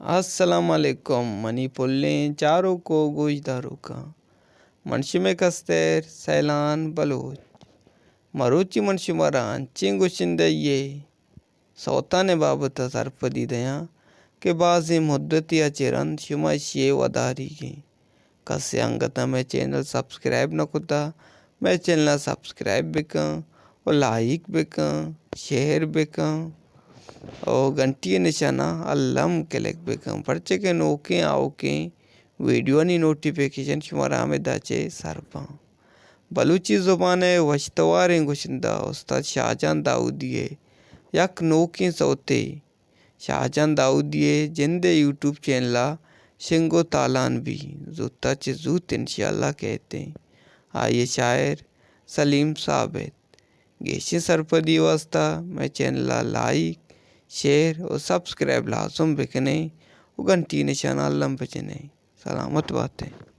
السلام علیکم منی پلیں چاروک و گوشداروکاں۔ من شمئے کستر سیلان بلوچ۔ مروچی من شمارا انچیں گشندہ یے سوتانی بابت ءَ سرپدی دیاں کہ بازیں مدتے ءَ چہ رند شما ایشی ءِ وداریگ ایں۔ کسے انگت ءَ مئے چینل سبسکرائب نہ کتہ، مئے چینل ءَ سبسکرائب بکن و لائک بکن، شیئر بکن و گھنٹی ءِ نشان ءَ الم کلک بکن، پرچہ کہ نوکیں آؤکیں ویڈیوانی نوٹیفیکیشن شمارا ہمدا چہ سر باں۔ بلوچی زبان ءِ وشتواریں گشندہ استاد شاہجان داؤدی ءِ یک نوکیں سوتے شاہجان داؤدی ءِ جند ءِ یوٹیوب چینل ءَ شنگ و تالان بی، زوت ءَ چہ زوت انشاءاللہ کئیت ایں۔ آئی ءِ شاعر سلیم ثابت۔ گیشیں سرپدی ءِ واستہ مئے چینل ءَ لائک، شیئر و سبسکرائب لازم بکنیں و گھنٹی نشان ءَ الم بجنیں۔ سلامت باتیں۔